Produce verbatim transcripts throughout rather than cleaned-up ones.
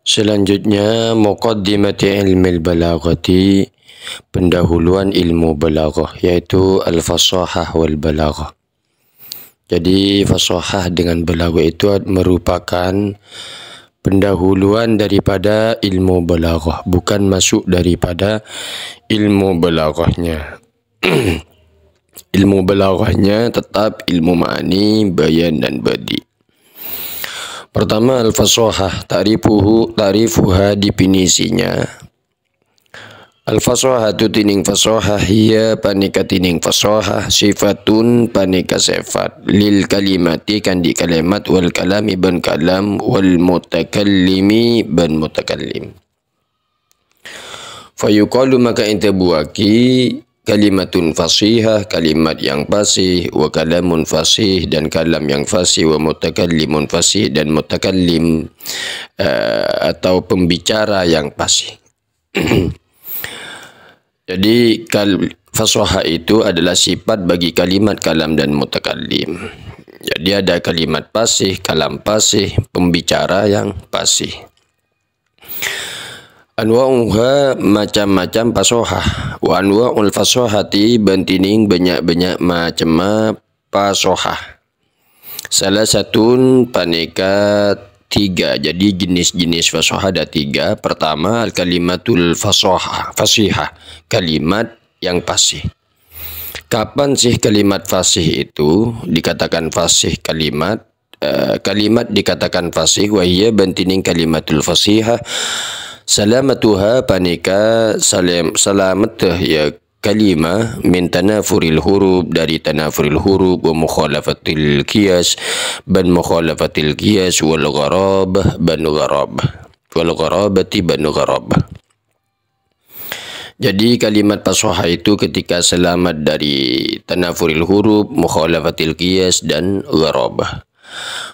Selanjutnya, muqaddimati ilmil balaghati, pendahuluan ilmu balaghah, yaitu al-fasahah wal balaghah. Jadi, fasahah dengan balaghah itu merupakan pendahuluan daripada ilmu balaghah, bukan masuk daripada ilmu balaghahnya. Ilmu balaghahnya tetap ilmu ma'ani, bayan, dan badi'. Pertama, al-fasahah, ta'rifuhu, ta'rifuha, definisinya. Al-fasahatu, tining fasahah, hiya, paneka tining fasahah, sifatun, paneka sifat, lil kalimati, kandhi kalimat, wal kalami, ban kalam, wal mutakallimi, ban mutakallim. Fayuqalu, maka entabuwagi, kalimatun fasihah, kalimat yang fasih, wa kalamun fasih, dan kalam yang fasih, wa mutakallimun fasih, dan mutakallim, eh, atau pembicara yang fasih. Jadi, kal-, fasahah itu adalah sifat bagi kalimat, kalam, dan mutakallim. Jadi, ada kalimat fasih, kalam fasih, pembicara yang fasih. Anwa'uha, macam-macam fasahah. Wa anwa'ul fasahati, ban tining banyak-banyak macemma fasahah. Salasatun, paneka tiga. Jadi, jenis-jenis fasahah ada tiga. Pertama, al-kalimatul fasahah, fasihah, kalimat yang fasih. Kapan sih kalimat fasih itu dikatakan fasih kalimat? Eh, kalimat dikatakan fasih, wa hiya, ban tining kalimatul fasihah, salamatuha, paneka salem-, salamet, ya, kalimah, min tanafuril huruf, dari tanafuril huruf, wa mukhalafatil qiyas, ban mukhalafatil qiyas, wal gharabah, ban gharabah, wal gharabati, ban gharabah. Jadi, kalimat fasahah itu ketika selamat dari tanafuril huruf, mukhalafatil qiyas, dan gharabah.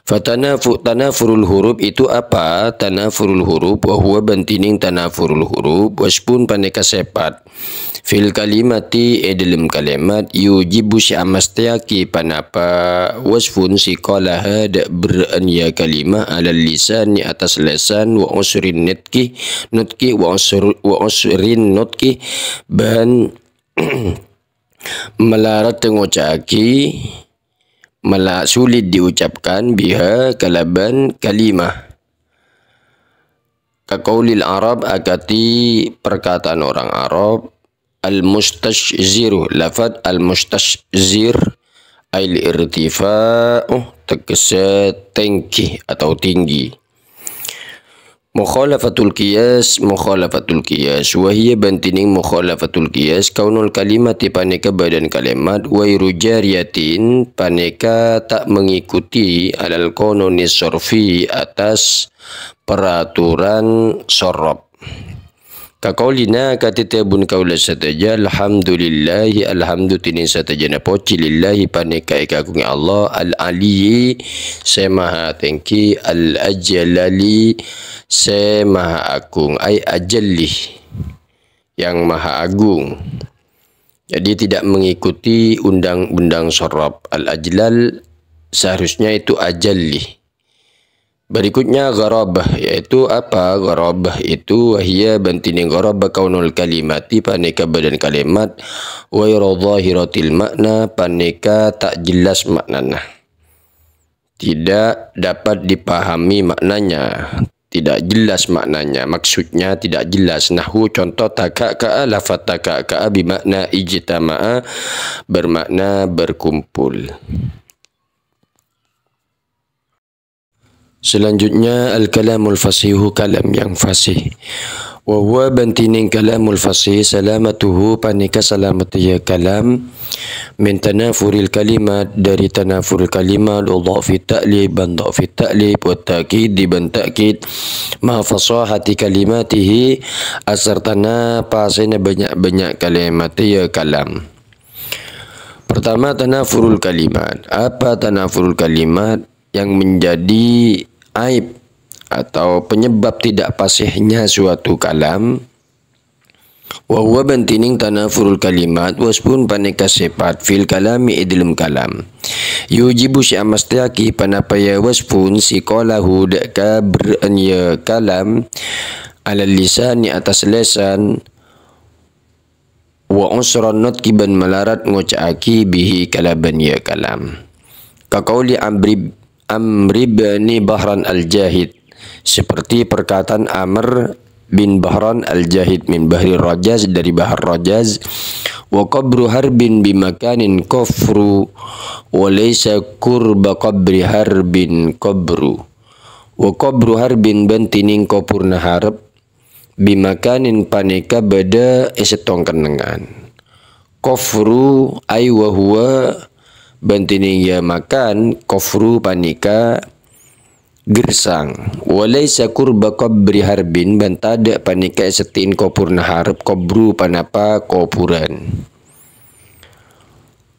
Fatanafu-, tanafurul huruf itu apa? Tanafurul huruf, wa huwa, ban tining tanafurul huruf, wasfun, paneka sifat, fil kalimati, e dalem kalimat, yujibu, se amasteyagi, panapa wasfun, siqalaha, da' berra'an ya kalimah, alal lisani, atas lesan, wa usrin nutqi, nutqi, wa usr-, wa usrin nutqi, ban malarat ngoca'agi, mala-, sulit diucapkan, biha, kalaban kalimah. Kaqaulil Arab, akadi perkataan orang Arab, al-mustashziru, lafad al-mustashzir, al-irtifa'u, tegese tenggi atau tinggi. Mukhalafatul qiyas, mukhalafatul qiyas. Wa hiya, ban tining mukhalafatul qiyas, kaunul kalimati, paneka badan kalimat, ghairu jariyatin, paneka ta' mengikuti, alal qanuni sorfi, atas peraturan sorof. Kaqaulina, akadi dhâbuna kaulâ sadhâjâ, alhamdulillahi, alhamdu tining sadhâjâna pojhi, lillahi, paneka èkaaghungè Allah, al-aliyyi, sè maha tèngghi, al-ajlali, sè maha agung, ai ajalli, yang maha agung. Jadi, tidak mengikuti undang-undang sorof. Al-ajlal seharusnya itu ajalli. Berikutnya, gharabah, yaitu apa? Gharabah itu, wa hiya, bhântèna gharabah, kaunul kalimati, panèka bâdân kalimat, ghairu dhahiratil ma'na, panèka ta' jelas maknana. Tidak dapat dipahami maknanya, tidak jelas maknanya, maksudnya tidak jelas. Nahwu, contoh, taka'ka'a, lafaz taka'ka'a bi makna ijtama'a, bermakna berkumpul. Selanjutnya, al-kalamul fasihu, kalam yang fasih. Wa huwa, bhântèna kalamul fasih, salamatuhu, panèka salamet ya kalam, min tanafuril kalimat, dari tanafuril kalimat, wa dha'fi ta'lif, bân dha'fi ta'lif, wa ta'kid, bân ta'kid, ma fasahati kalimatihi, asartana pasèna bânnya'-bânnya' kalimat ya kalam. Pertama, tanafurul kalimat. Apa tanafurul kalimat? Yang menjadi aib atau penyebab tidak fasihnya suatu kalam, wa huwa, bhântèna tanafurul kalimat, wasfun, panèka sèpat, fil kalami, è dhâlem kalam. Yujibu sè amastèyaghi panapa ya wasfun sè qalahu dâ' ka berrâ'ân ya kalam, 'alal lisani attas lèsan, wa usran nutqi bân malarat ngoca'aghi bihi kalabân ya kalam. Ka qauli Amri-, Amri bani Bahran al-Jahid, seperti perkataan Amr bin Bahran al-Jahid min Bahri Rajaz, dari Bahar Rajaz, "Wa qabru harbin bimakanin kufru, wa laisa qurba qabri harbin qabru." Wa qabru harbin bân dhinèng koburna harb, bimakanin panèka bâdâ è sèttong kennengngan. Kufru, ay wa huwa, bân dhinèng ya makan, kufru panèka gersang. Wa laisa qurba qabri harbin, bân tadâ' panèka è seddhi'in koburna harb, qabru panapa koburân.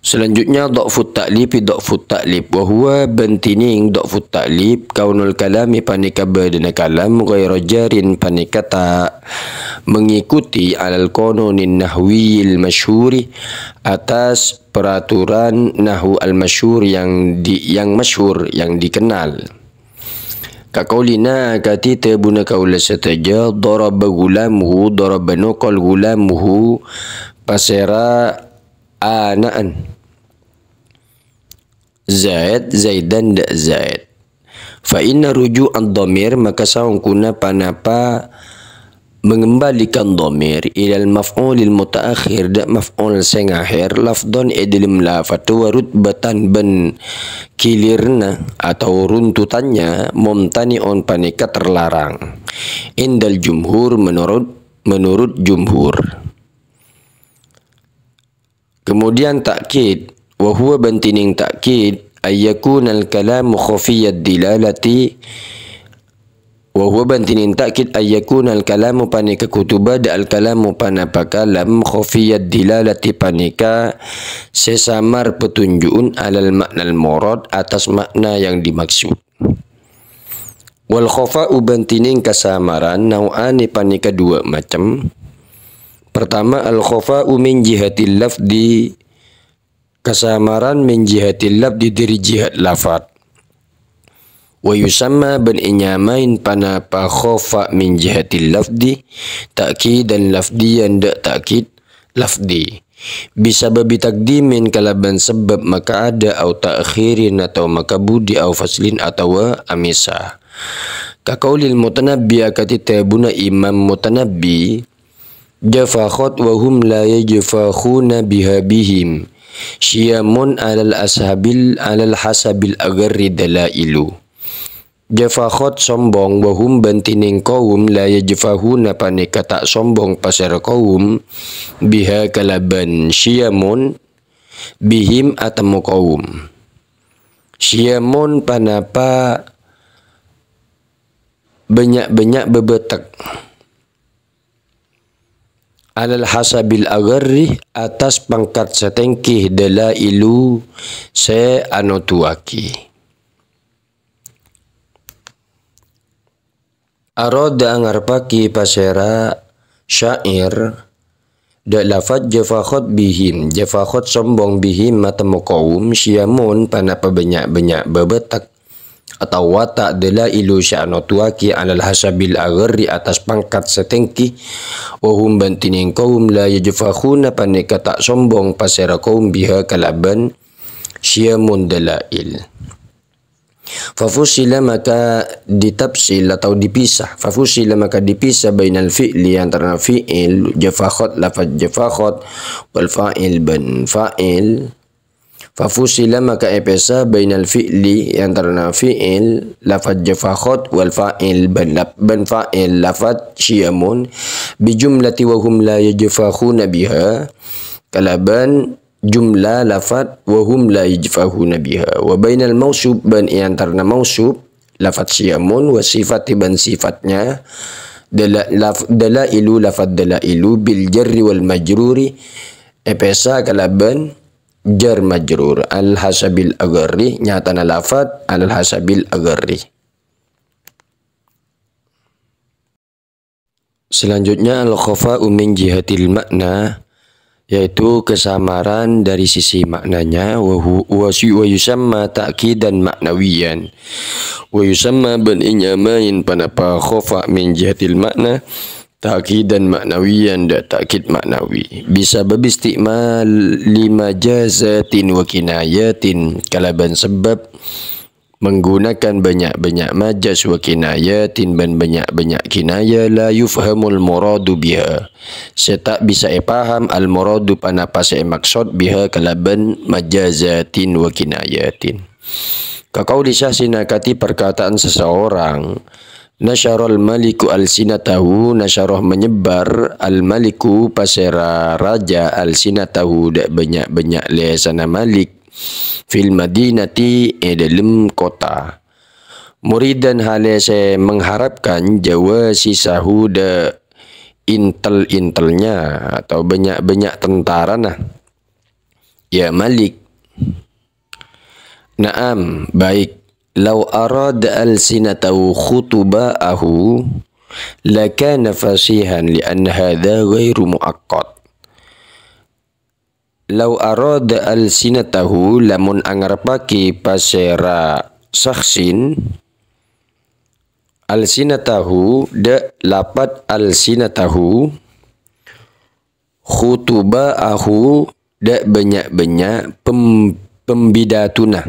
Selanjutnya, dha'fut ta'lib, dha'fut ta'lib. Wa huwa bân dhinèng dha'fut ta'lib, kaunul kalami panèka bâdâna kalam, ghaira jarin panèka ta' mengikuti alal qanunin nahwiyil masyhuri, atas peraturan nahwu al-masyhur yang di-, yang masyhur, yang dikenal. Ka qaulina, akadhi dhâbuna kaulâ sadhâjâ, daraba ghulamuhu, daraba nokol ghulamuhu, pasèra ana'na. Zaid, Zaidan dâ' Zaid. Fa inna ruju'ad dhamir, maka saongghuna panapa mengembalikan dhamir ilal maf'ulil mutaakhir, dâ' maf'ul sè ngahèr, lafdhon è dhâlem lafadh, wa rutbatan bân ghilirna atau runtutannya, mumtani'un panèka terlarang. Indal jumhur, menurut, menurut jumhur. Kemudian ta'kid, wa huwa bân dhinèng ta'kid, ayyakunal kalamu khafiyad dilalati, wa huwa bân dhinèng ta'kid, ayyakunal kalamu panèka kodhu bâdâ al kalamu panapa kalam, khafiyad dilalati panèka sè samar petunju'un alal ma'nal murad, atas makna yang dimaksud. Wal khafa'u bân dhinèng kasamaran nau'ani panèka duwâ' macem. Pertama, al khafa'u min jihatil lafdi, kasamaran min jihatil lafdi dhâri jihat lafad. Wa yusamma bân ènyamaè panapa khafa min jihatil lafdi, ta'kidan lafdiyan dâ' ta'kid lafdi. Bisababi taqdimin kalabân sabâb maka'adâ' au ta'khirin atau makabudi au faslin atawa amèsa. Ka qaulil Mutanabbi akadhi dhâbuna Imam Mutanabbi, "Jafakhat wa hum la yajfakhuna biha bihim. Syiyamun alal ashabil, alal hasabil agharri dalailu." Jafakhat sombong, wa hum bân dhinèng qaum, la yajfakhuna panèka ta' sombong pasèra qaum, biha kalabân syiyamun, bihim atemmo qaum. Syiyamun panapa bânnya'-bânnya' bâbâtek. Alal hasabil agharri, atas pangkat sè tèngghi, dalailu sè anoduwaghi. Aroda angarebbhâghi pasèra syair, dâ' lafad jafakhat bihim, jafakhat sombong bihim atemmo qaum, syiyamun panapa bânnya'-bânnya' bâbâtek, atawa ta' dalailu sè anoduwaghi alal hasabil agharri atas pangkat sè tèngghi, wa hum bân dhinèng qaum la yajfakhuna panèka ta' sombong pasèra qaum biha kalabân syiyamun dalail. Fafusila maka ditafsil atau dipisah. Fafusila maka dipisah bainal fi'li antarana fi'il, jafakhat, lafad jafakhat, wal fa'il bân fa'il. Fafusila maka èpèsa bainal fi'li antarana fi'il, lafad jafakhat, wal fa'il bân laf-, bân fa'il lafad syiyamun, bi jumlati wa hum la yajfakhuna biha, kalabân jumlah lafad wa hum la yajfakhuna biha. Wa bainal mausuf bân è antarana mausuf, lafad syiyamun, wa sifati bân sifatnya, dala-, laf-, dalailu, lafad dalailu, bil jarri wal majruri, èpèsa kalabân jar majrur, al hasabil agharri, nyatana lafad, al hasabil agharri. Selanjutnya, al-khafa'u min jihatil ma'na, yaitu kesamaran dari sisi maknanya, wa hu-, wa sy-, wa yusamma ta'kidan ma'nawiyan. Wa yusamma bân ènyamaè ponapa khofa min jihatil ma'na, ta'kidan ma'nawiyan, dâ' ta'kid ma'nawi. Bisabab isti'mali majazatin wa kinayatin, kalabân sabâb menggunakan bânnya'-bânnya' majaz wa kinayatin bân bânnya'-bânnya' kinaya la yufhamul muradu biha. Sè ta' bisa èpaham al-muradu ponapa sè èmaksod biha kalabân majazatin wa kinayatin. Ka qauli syakhsin akadhi parkataan seseorang, nasyaral maliku alsinatahu, nasyara menyebar al-maliku pasèra raja alsinatahu dâ' bânnya'-bânnya' lèsanna Malik. Fil madinati, è dâlem kottha. Muridan halè sè mengharapkan jawasisahu dâ' intel-intelnya atau bânnya'-bânnya' tentarana. Ya Malik. Naam, baik. Lau arada alsinatahu khutuba'ahu lakana fasihan li'anna hadha ghairu mu'aqqad. Lau arada alsinatahu, lamon angarebbhâghi pasèra syakhsin, alsinatahu, dâ' lafat alsinatahu, khutuba'ahu, dâ' bânnya'-bânnya' pem-, pembidatuna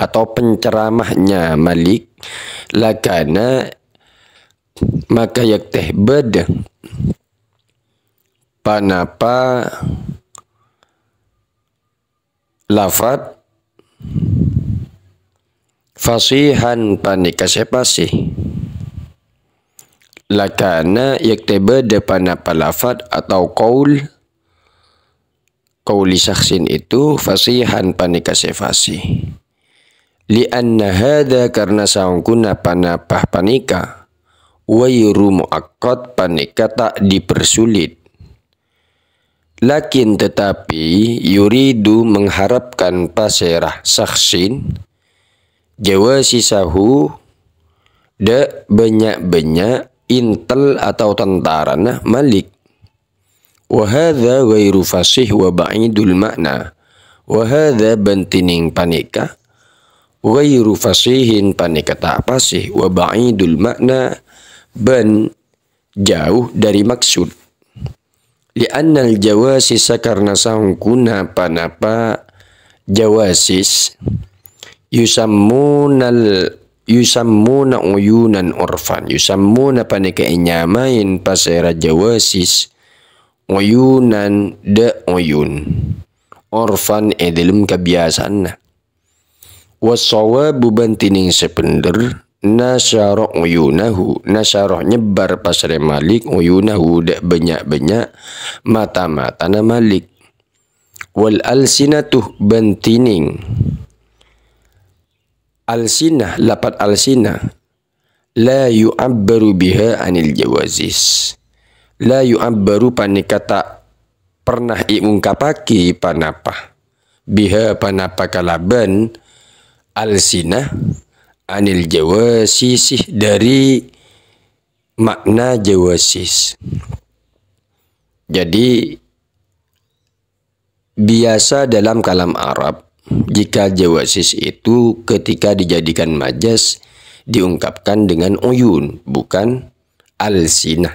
atau penceramahnya Malik, lakana maka yèktè bâdâ ponapa lafat fasihan panèka sè fasih. Lakana yèktè bâdâ ponapa lafat atau qaul, qauli syakhsin itu fasihan panèka sè fasih. Li'anna hadha, karna saongghuna ponapa panèka, ghairu mu'aqqad, panèka ta' dipersulit. Lakin tetapi, yuridu mengharapkan pasèra syakhsin, jawasisahu, dâ' bânnya'-bânnya' intel atau tentarana Malik. Wa hadha ghairu fasih wa ba'idul ma'na. Wa hadha bân tènèng panèka, ghairu fasihin panèka ta' fasih, wa ba'idul ma'na bân jauh dari maksud. Li'annal jawasisa, karna saongghuna ponapa jawasis, yusammunal, yusammuna uyunan urfan. Yusammuna panèka ènyamaè pasèra jawasis uyunan dâ' uyun. Urfan è dâlem kabiyasa'anna. Wassawabu bân tènèng sè bhendher, nasyara uyunahu, nasyara nyebbar pasèra Malik uyunahu dâ' bânnya'-bânnya' mata-matana Malik. Wal alsinatu bân tènèng alsinah, lafat alsinah, la yu'abbaru biha anil jawazis. La yu'abbaru panèka ta' pernah èungkabbhâghi ponapa. Biha ponapa kalabân alsinah anil jawazisi dâri makna jawazis. Jadi, biasa dalam kalam Arab, jika jawasis itu ketika dijadikan majas diungkapkan dengan uyun, bukan alsinah.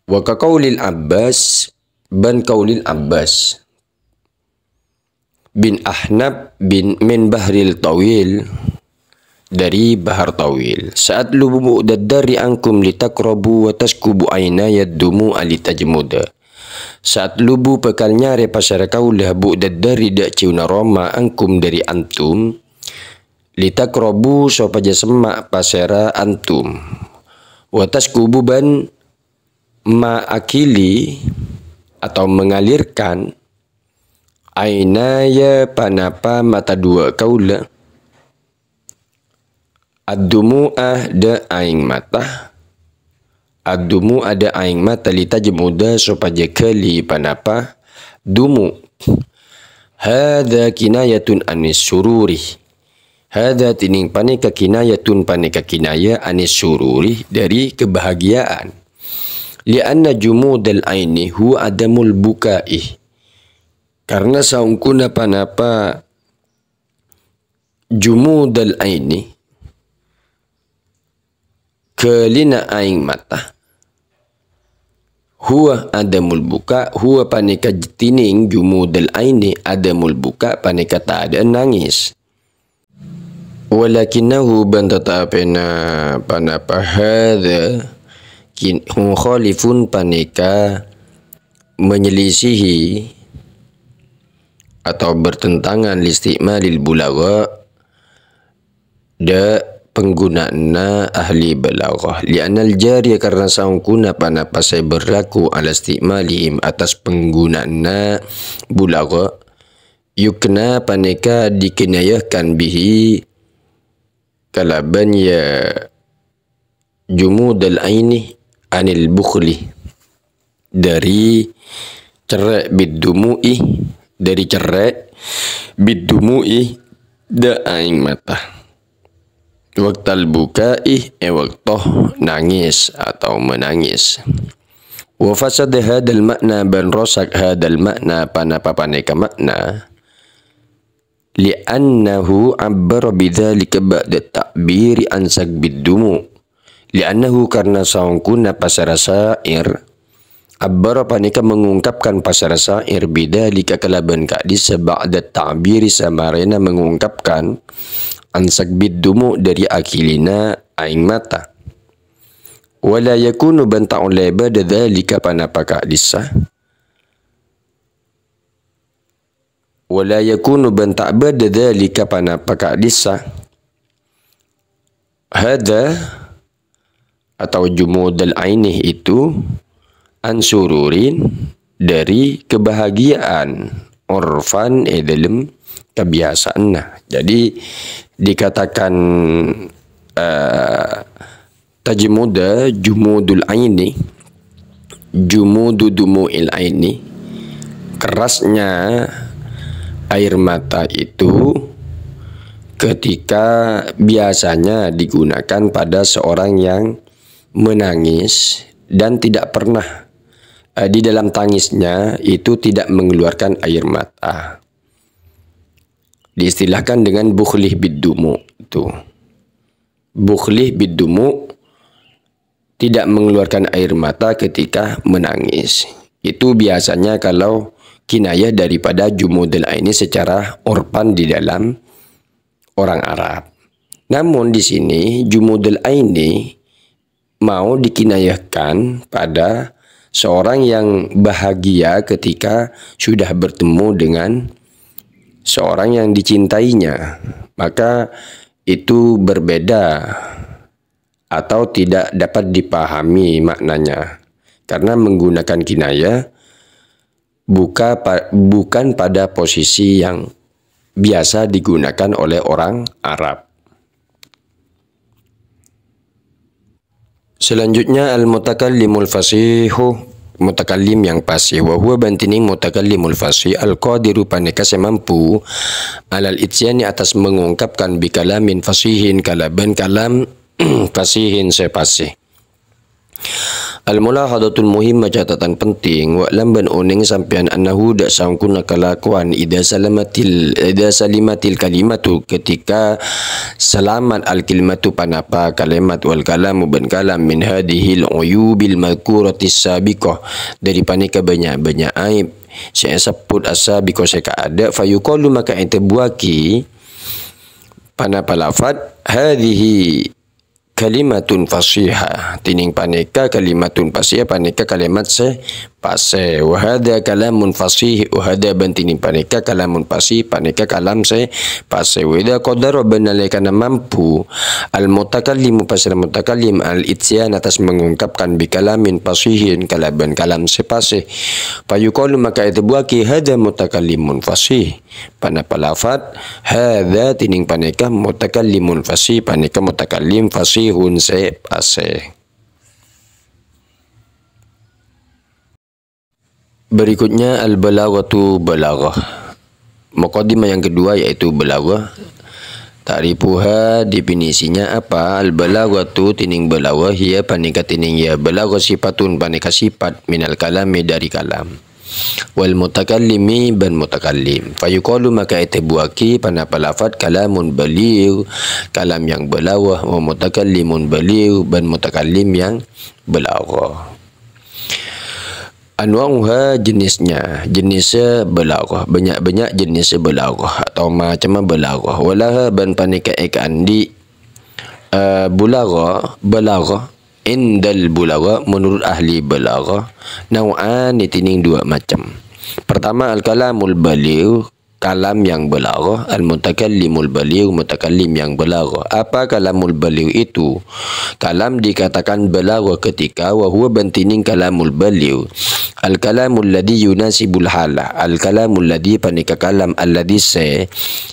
Wa ka qaulil Abbas, bân qaulil Abbas bin Ahnab bin, min Bahril Tawil, dari Bahar Tawil. Sa'atlubu bu'dad dari ankum litaqrabu wa taskubu ainaya dumu'a litajmuda. Sa'atlubu bhâkal nyarè pasèra kaulâ bu'dad dari dâ' jhâuna roma ankum dâri antum, litaqrabu sopajâ semma' pasèra antum. Wa taskubu bân ma'akili atau mengalirkan ainaya ponapa mata duwâ' kaulâ. Ad-dumu'a dâ' aèng mata. Ad-dumu'a dâ' aèng mata litajmuda sopajâ ghâli ponapa dumu'. Hadza kinayatun anis sururi. Hadza tènèng panèka kinayatun panèka kinaya anis sururi dâri kebahagiaan. Li'anna jumudal aini huwa adamul buka'i. Karena saongghuna ponapa jumudal aini, ghâlina aèng mata. Huwa adamul buka, huwa panèka jhâ' dhinèng jumudal aini, adamul buka panèka tadâ'ân nangès. Walakinnahu, bân tatapèna ponapa hadza kin-, mukhalifun panèka menyelisihi atau bertentangan listi'malil bulagha, dâ' pangghuna'anna ahli balaghah. Li'annal jariya, karna saongghuna ponapa sè berlaku ala isti'malihim, atas pangghuna'anna bulagha, yukna, panèka dikinayakan bihi, kalabân ya jumudal aini anil bukhli, dâri cerrè' biddumu'i, dâri cerrè' biddumu'i, dâ' aèng mata. Waqtal buka'i, è bâkto nangès atau menangis. Wa fasada hadzal ma'na, bân rosak hadzal ma'na, ponapa panèka ma'na. Li'annahu 'abbara bidzalika ba'da ta'biri an sabbid dumu'. Li'annahu, karna saongghuna pasèra syair, 'abbara panèka mengungkapkan pasèra syair bidzalika kalabân ka'dissa ba'da ta'biri, samarèna mengungkapkan an sabbid dumu' dâri aghilina aèng mata. Wa la yakunu, bân ta' ollè bâdâ dzalika ponapa ka'dissa. Wa la yakunu, bân ta' bâdâ dzalika ponapa ka'dissa. Hadza atau jumudal aini itu an sururin, dâri kebahagiaan, urfan, è dâlem kabiyasaanna. Jadi, dikatakan, eh, tajmuda jumudul aini, jumudu dumu'il aini, kerasnya air mata itu ketika biasanya digunakan pada seorang yang menangis dan tidak pernah, eh, di dalam tangisnya itu tidak mengeluarkan air mata. Diistilahkan dengan bukhlih biddumu itu. Bukhlih biddumu tidak mengeluarkan air mata ketika menangis. Itu biasanya kalau kinayah daripada jumudul aini secara urfan di dalam orang Arab. Namun di sini jumudul aini mau dikinayahkan pada seorang yang bahagia ketika sudah bertemu dengan seorang yang dicintainya, maka itu berbeda atau tidak dapat dipahami maknanya, karena menggunakan kinayah buka pa-, bukan pada posisi yang biasa digunakan oleh orang Arab. Selanjutnya, al-mutakallimul fasihu, mutakallim yang fasih. Wa huwa, bân dhinèng mutakallimul fasih, al-qadiru, panèka sè mampu, alal ityani, atas mengungkapkan, bikalamin fasihin, kalabân kalam fasihin sè fasih. Al-mulahadhatul muhimmah, catatan penting, wa'lam, bân onèng sampèyan, annahu, dâ' saongghuna kalakowan, idza salamatil, idza salimatil kalimatu, ketika selamat al-kalimatu, ponapa kalimat, wal kalamu, bân kalam, min hadzihil uyubil madzkuratis sabiqah, dâri panèka bânnya'-bânnya' aib sè èsebbhut as-sabiqah sè kaadâ', fayuqalu, maka ètèbhuwâghi, ponapa lafad, hadzihi kalimatun fasihah, dhinèng panèka kalimatun fasihah, panèka kalimat sè fasih. Wa hadza kalamun fasih, wa hadza, bân dhinèng panèka kalamun fasih, panèka kalam sè fasih. Wa idza qadara, bân nalèkana mampu al-mutakallimu, pasèra mutakallim, al-ityan, atas mengungkapkan, bikalamin fasihin, kalabân kalam sè fasih, fayuqalu, maka ètèbhuwâghi, hadza mutakallimun fasih. Ponapa lafad, hadza, dhinèng panèka mutakallimun fasih, panèka mutakallim fasihun sè fasih. Berikutnya, al-balaghatu, balaghah. Muqaddimah yang kedua yaitu balaghah. Ta'rifuha, definisinya apa? Al-balaghatu, tining balagha, hiya paneka tining ya balagha sifatun paneka sifat minal kalami dari kalam. Wal mutakallimi ban mutakallim. Fayuqalu maka etebuwagi panapa lafat kalamun baligh, kalam yang balagha, wa mutakallimun baligh, ban mutakallim yang balagha. Anwa'uha jenisnya, jenisnya balagha, banyak-banyak jenisnya balagha, atau macamnya balagha. Walaha ban paneka eka andi', eh, bulagha, balagha, indal bulagha, menurut ahli balagha, nau'ani tining dua macam. Pertama, al-kalamul baligh, kalam yang balagha, al-mutakallimul baligh, mutakallim yang balagha. Apa kalamul baligh itu? Kalam dikatakan balagha ketika wa huwa ban tining kalamul baligh. Al-kalamul ladzi yunasibul halah. Al-kalamul ladzi paneka kalam alladzi se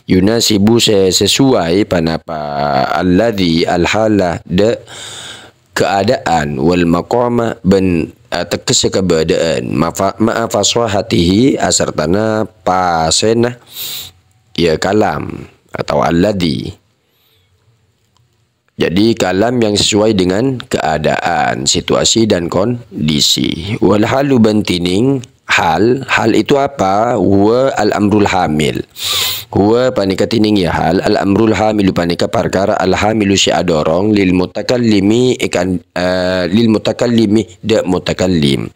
yunasibu se sesuai panapa alladzi al-halah de keadaan wal maqama ban, eh, tegese kabadaan mafa-, ma'a fasahatihi asartana pasena ya kalam atau alladzi. Jadi kalam yang sesuai dengan keadaan, situasi dan kondisi. Wal halu ban tining hal, hal itu apa? Huwa al-amrul hamil. Huwa paneka tining ya hal, al-amrul hamilu paneka parkara al-hamilu se adorong lil mutakallimi ikan, eh, lil mutakallimi da mutakallim.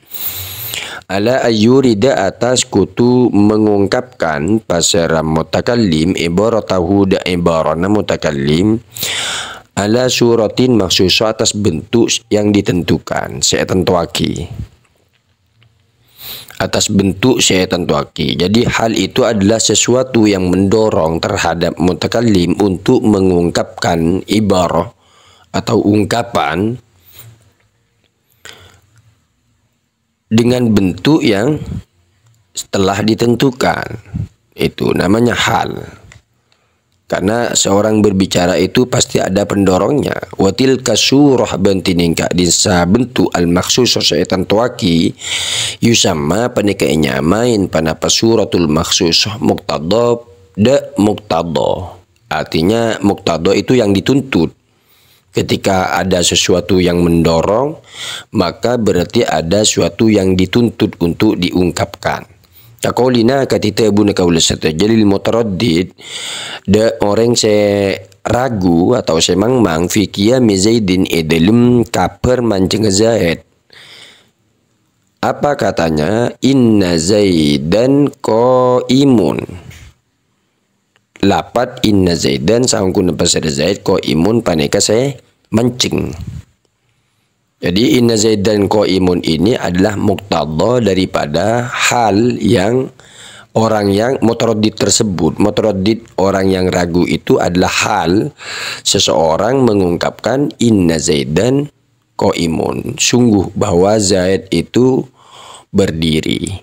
Ala ayyurida atas kutu mengungkapkan pasera mutakallim ibaratahu da ibarana mutakallim ala suratin makhsusa atas bentuk yang ditentukan, se etentuwagi. Atas bentuk se etentuwagi. Jadi hal itu adalah sesuatu yang mendorong terhadap mutakallim untuk mengungkapkan ibarah atau ungkapan dengan bentuk yang telah ditentukan. Itu namanya hal. Karena seorang berbicara itu pasti ada pendorongnya. Watil kasurah banti ningka dinsa bentuk al-maksus setan tuaki yusamma paneka nyamain panapa suratul maksus muktado de muktado. Artinya muktado itu yang dituntut. Ketika ada sesuatu yang mendorong, maka berarti ada sesuatu yang dituntut untuk diungkapkan. Kaqaulina kadhi dhâbuna kaulâ sadhâjâ lil mutaraddid, dâ' orèng sè ragu atau sè mangmang, fi qiyami Zaidin è dhâlem kabhâr manjhengngè Zaid. Apa katanya? "Inna Zaidan qaimun." Lapat inna Zaidan saongghuna pasèra Zaid qaimun panèka sè manjheng. Jadi, inna Zaidan qaimun ini adalah muktadha daripada hal yang orang yang mutaraddid tersebut. Mutaraddid, orang yang ragu itu adalah hal seseorang mengungkapkan inna Zaidan qaimun. Sungguh bahwa Zaid itu berdiri.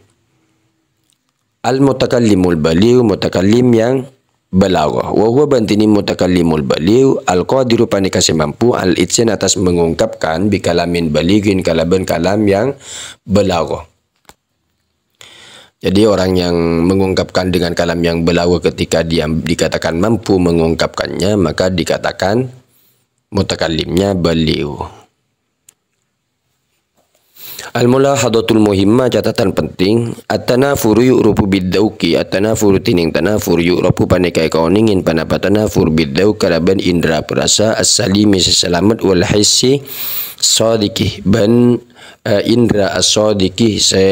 Al-mutakallimul baligh, mutakallim yang balagha. Wa huwa bantini mutakallimul baligh, al-qadiru panèka sè mampu, al-ityan atas mengungkapkan, bi kalamin balighin kalabân kalam yang balagha. Jadi orang yang mengungkapkan dengan kalam yang balagha ketika dia dikatakan mampu mengungkapkannya, maka dikatakan mutakallimnya baligh. Al-mulahadhatul muhimmah, catatan penting, at-tanafuru yu'rafu bid-dzauqi, at-tanafuru tining tanafur yu'rafu panèka èkaonèngè panapa tanafur bid-dzauq kalabân indra perasa as-salimi sè salamet wal hissi shadiqi bân, eh, indra as-shadiqi sè,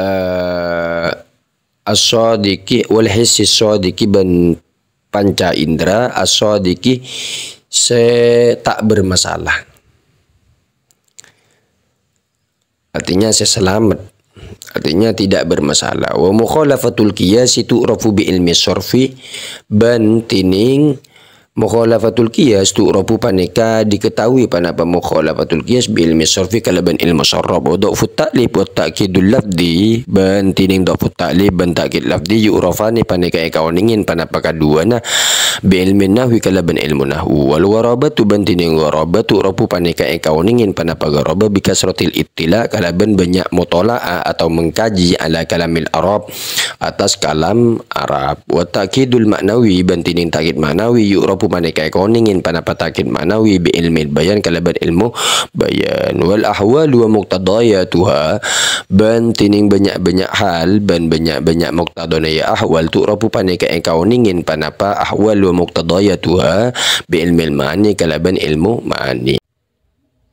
eh, as-shadiqi wal hissi shadiqi bân panca indra as-shadiqi sè ta' bermasalah. Artinya sè salamet. Artinya tidak bermasalah. Wa mukhalafatul qiyasi tu'rafu bi ilmi sharfi bân tining Mukhalafatul qiyas tu'rafu panèka diketahui panapa mukhalafatul qiyas bi ilmi sharfi kalabân ilmu sharaf. Wa dha'fut ta'lif wa ta'kidul lafdhi, bân tining dha'fut ta'lif bân ta'kid lafdhi yu'rafani panèka èkaonèngè panapa kaduwâna Bi ilmin nahwi kalabân ilmu nahwu. Wal gharabatu bân dhinèng gharabah tu'rafu panèka èkaonèngè panapa gharabah bi kasratil ittila' kalabân bânnya' mutola'ah atau mengkaji ala kalamil Arab, atas kalam Arab. Wa ta'kidul ma'nawi bân dhinèng ta'kid ma'nawi yu'rafu panèka èkaonèngè panapa ta'kid ma'nawi bi ilmil bayan kalabân ilmu bayan. Wal ahwalu wa muqtadayatuha bân dhinèng bânnya'-bânnya' hal bân bânnya'-bânnya' muqtadana ya ahwal tu'rafu panèka èkaonèngè panapa ahwal wa muqtadayatuha bi ilmil ma'ani kalabân ilmu ma'ani.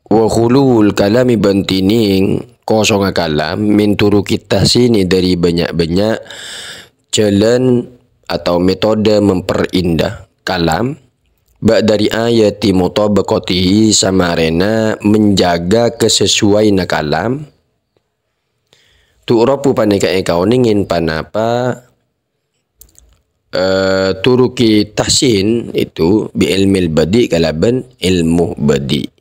Wa khuluwul kalami bân dhinèng kosongnga kalam min turukit tahsini dâri bânnya'-bânnya' jhâlân atau metode memperindah kalam ba'da ri'ayati mutabaqatihi samarèna menjaga kesesuaina kalam. Tu'rafu panèka èkaonèngè panapa, eh, turuki tahsin itu bi ilmil badi' kalabân ilmu badi'.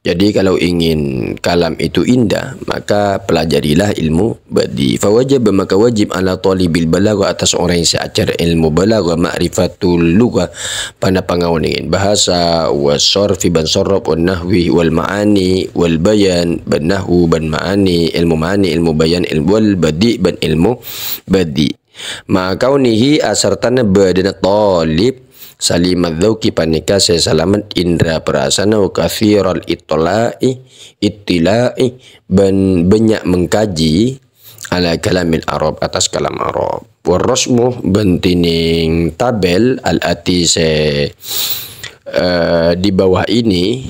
Jadi, kalau ingin kalam itu indah, maka pelajarilah ilmu badi'. Fawajaba, maka wajib ala talibil balaghah, atas orèng sè ajhâr ilmu balaghah, ma'rifatul lughah, panapa ngaonèngè bahasa, wa sorfi bân sorof, wa nahwi, wal ma'ani, wal bayan, bân nahwu, bân ma'ani, ilmu ma'ani, ilmu bayan, ilmu wal badi', bân ilmu badi'. Ma'a kaunihi asartana bâdâna talib salimadz dzauqi panèka sè salamet indra parasana wa katsiral ittola'i, ittila'i, bân bânnya' mengkaji ala kalamil Arab, atas kalam Arab. Warrasmu bân dhinèng tabel al-ati sè, eh, di bawah ini,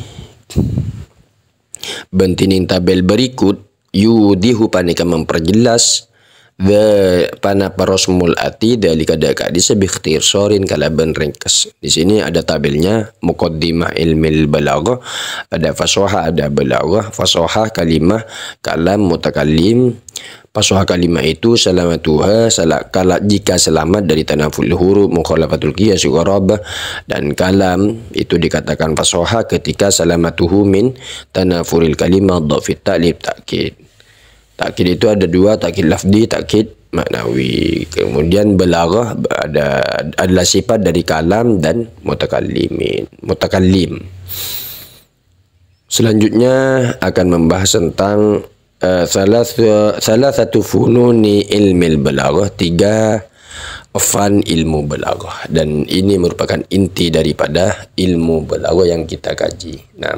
bân dhinèng tabel berikut, yudhihu panèka memperjelas, dza-, panapa rasmul ati dzalika dâ' ka'dissa bi ikhtisarin kalabân ringkes. Di sini ada tabelnya, muqaddimah ilmil balaghah, ada fasohah, ada balaghah, fasohah kalimah, kalam, mutakallim, fasohah kalimah itu salamatuha, sala-, kala-, jika selamat dari tanaful huruf, mukhalafatul qiyas, gharabah, dan kalam itu dikatakan fasohah ketika salamatuhu min tanafuril kalimah, dhafit ta'lif, ta'kid. Ta'kid itu ada dua, ta'kid lafzi, ta'kid ma'nawi. Kemudian balaghah ada, adalah sifat dari kalam dan mutakallimin, mutakallim. Selanjutnya akan membahas tentang, eh, salah, salah satu fununi ilmil balaghah, tiga fan ilmu balaghah. Dan ini merupakan inti daripada ilmu balaghah yang kita kaji. Nah,